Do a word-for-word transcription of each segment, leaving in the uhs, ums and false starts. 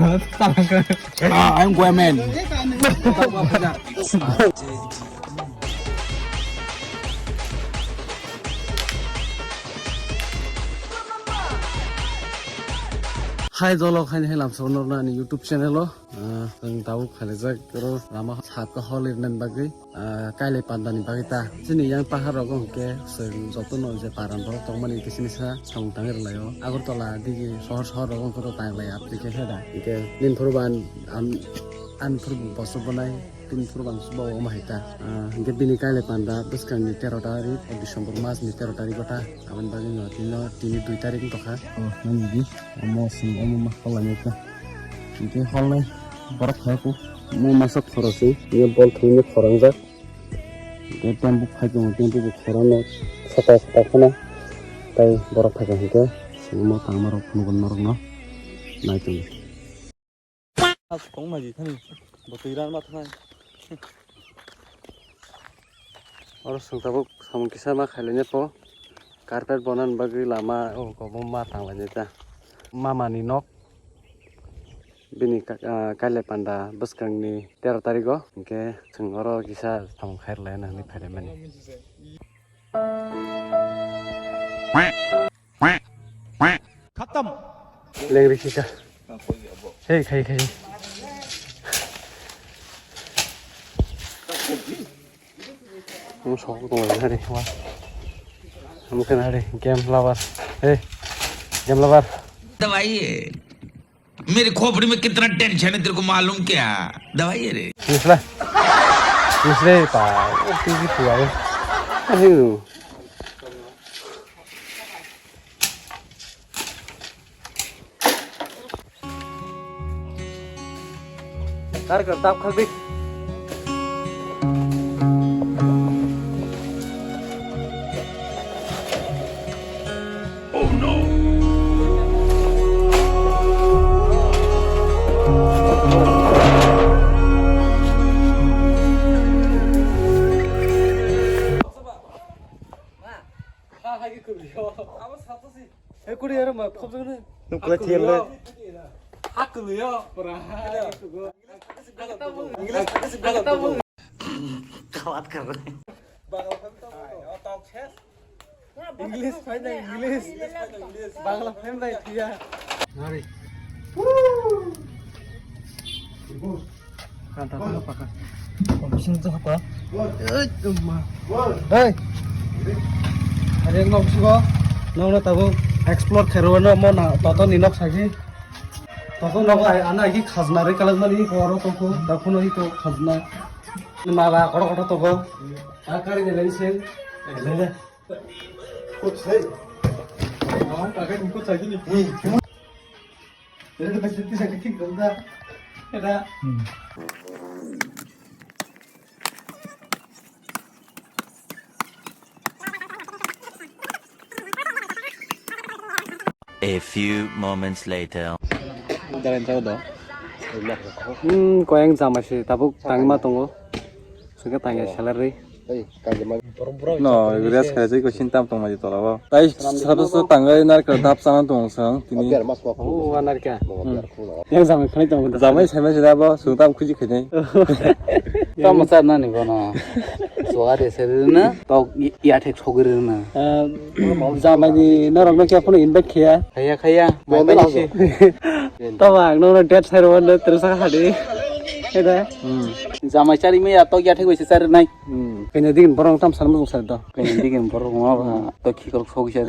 Ah, I'm Guaman. Hai jolo khaini hai lamsok norna ani YouTube channel o. Ah, chwng tabuk khailaijak oro lama sat o hol rirnani bagwi. Ah, kailai pandani bagwi ta. Chini yang pahar rogo hwnkhe chwng jotono je paran borok tongmani hwnkhe chini sa samung tangwi rwlaio. Agartala digi sohor sohor rogo hwnkhe to tanglai apri khe heda. Hwnkhe nini phuru bo an, an, an phuru bo boso bonai, tini phuru bo ang chuba omo hai ta. Ah, hwnkhe bini kailai panda bwskangni tero tarik, December mas ni tero tarik o ta. Aboni bagwi no tini, tini dui tarik wngtokha. Oh, nini di. Omo chwng omo ma kholai ta. Hwnkhe holnai borok phaiku. Omo masa khoroknwi, ye bol thwngwi khorangjak. Tei tempo phai tongo, tempo bo khorang no saka saka kheno. Tei borok phai kha hwnkhe, songma tangma rok phunukgo norok no nai tongo. Tong mai di thani, bo twi ran ma thanai. Oro chwng tabuk samung kisa ma khailai nai po, carpet bonani bagwi lama o kobom ma tanglainai ta. Mama ni nok. Bini ka-, ah, kailai panda bwskangni tero tarigo, hwnkhe chwng oro kisa samung khairwlai hwnwi phailaimani. Khatam. Lengri kisa. Hey, khai, khai. Ang sok tong lai hari, wa. Ang kena hari, game lover. Hey, game lover. दवाई है। मेरी खोपड़ी में कितना टेंशन है, तेरे को मालूम क्या? दवाई है रे। Misla. Misla pa. Oh, tiki tu ay. Ayo. Dar kar dap khagdi. Hey, kuri yaro ma khop jagna. Nukla thiel le. Haklu yo, pura. English, English, English. Kawat kar. English fine English. Bangla fine thiya. Hari. Kanta tu apa kah? Kompisin tu apa? Eh, ma. Hei. Hari yang nok suka. Nok na tahu explore kherwana mo na toto ni nok sagi. Toto nok ai ana ki khajna re kalang mani ko oro toko. Dakuno hi to khajna. Mala koro koro toko. Akari de lensen. Lele. Kut sei. Mau pakai bungkus lagi nih. Hmm. Jadi kita sih bisa kecil dong dah. Ada. Hmm. A few moments later. Dalen tau do. Hmm, koyang jama se tabuk tangma tongo. Sungke tangya salary. No, rest khaijai ko sintam tongma di tola bo. Tai sato so tangai nar ka dap sana tong sang tini. Oh, anar ka. Hmm. Yang jama khanai tong. Jama sai ma sida bo, sungtam khuji khainai. Tamo sa nani bono. Suare serina. Tok ya thek sogirina. Jama ni norok no kya phone invite khaya. Khaya, khaya. Mai bai se. Tamo ang no date sai ro no tersa khadi. Eda. Hmm. Jama chari me ya tok ya thek bai se chari nai. Hmm. Kanya digin borok tam san mung sai do. Kanya digin borok ma ba to khikol sok sai.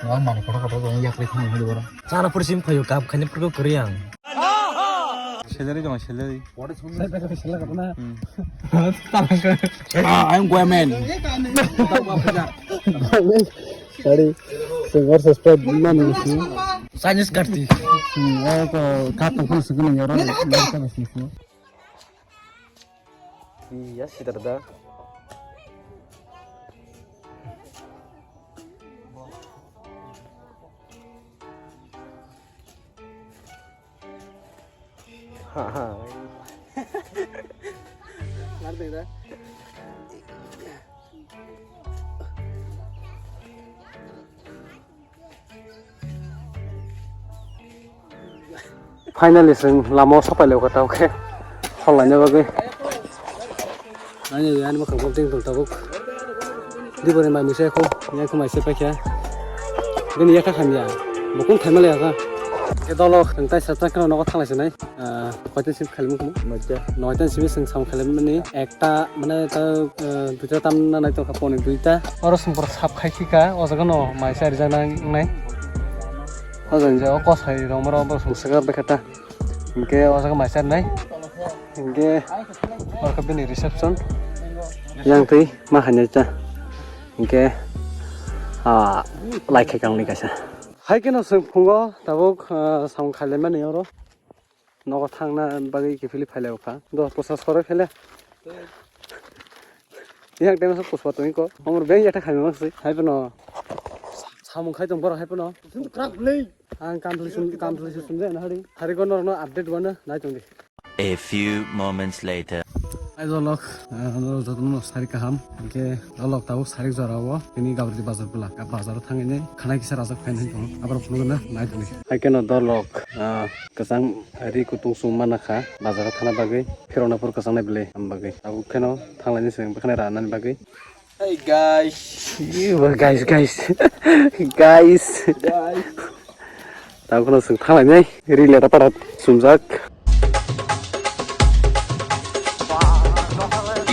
Wah, mana kotor kotor dong, yak rik mana dua orang. Cara persim kayu kap kanya perlu keriang. Salary dong, salary. Saya tak ada salah kata na. Hmm. Ah, I'm Guaman. Sorry, sengor subscribe mana sih? Chinese karti. Hmm, oh, kok kata pun sebenarnya orang mereka bisnis. Iya, sih, tada. Ngerti, dah? Finally, chwng lama o sopailaiwi kha, tamo khe hor laina bagwi. Ani ani bwkhak bo teng tong tabuk. Diboni mai misa kho, yang kho mai se paikha. Bini yakha khamya. Bokong thaima le yakha. Ke dolo, ang tai sa chakra nogo thanglai sinai. Ah, koitan sim khalimung khumu? Noita. Noita simi sing sam khalimani ekta, mane ta, eh, duita tam na nai tongkha poni duita. Oro sing por sap khai khika, o jaga no mai sa rijak nang nai. O jaga je o kosai rong moro bo sung saka bekhata. Hingke o jaga mai sa nai. Hingke oro khe bini reception. Yang twi ma khainai ta. Hingke, ah, lai khe kang ni kaisa. Hai keno sing phungo tabuk, ah, sam khalimani oro. Nogo thangna bagwi kiphilwi phailaio kha. Do pusa soroi phele. Yang tengsa pusa tongwi ko. Omor beng yata khaima maksi. Hai phano. Samung khai tong borok hai phano. Krak le. Ang kanthli sum, kanthli sum de na hari. Hari ko norno update wano nai tong di. A few moments later. Hai dolok, ah, jotono sari kaham. Hingke dolok tabuk sari jora o. Tini Gabridi bazar bwla. Bazar o thangwi khana kisa rajak phainai tongo. Abar phunukna nai tong di. Hai keno dolok, ah, Kwchang ri kutung chwng mana kha, bazar o thana bagwi, phirokna phuru kwchang nai bwle, am bagwi. Tabuk kheno thanglaini chwng bwkhwnai ranani bagwi. Hey guys. Guys, guys. Guys. Guys. Tabuk kheno chwng thanglainai, ri leta para chumjak.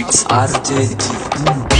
It's R J T V.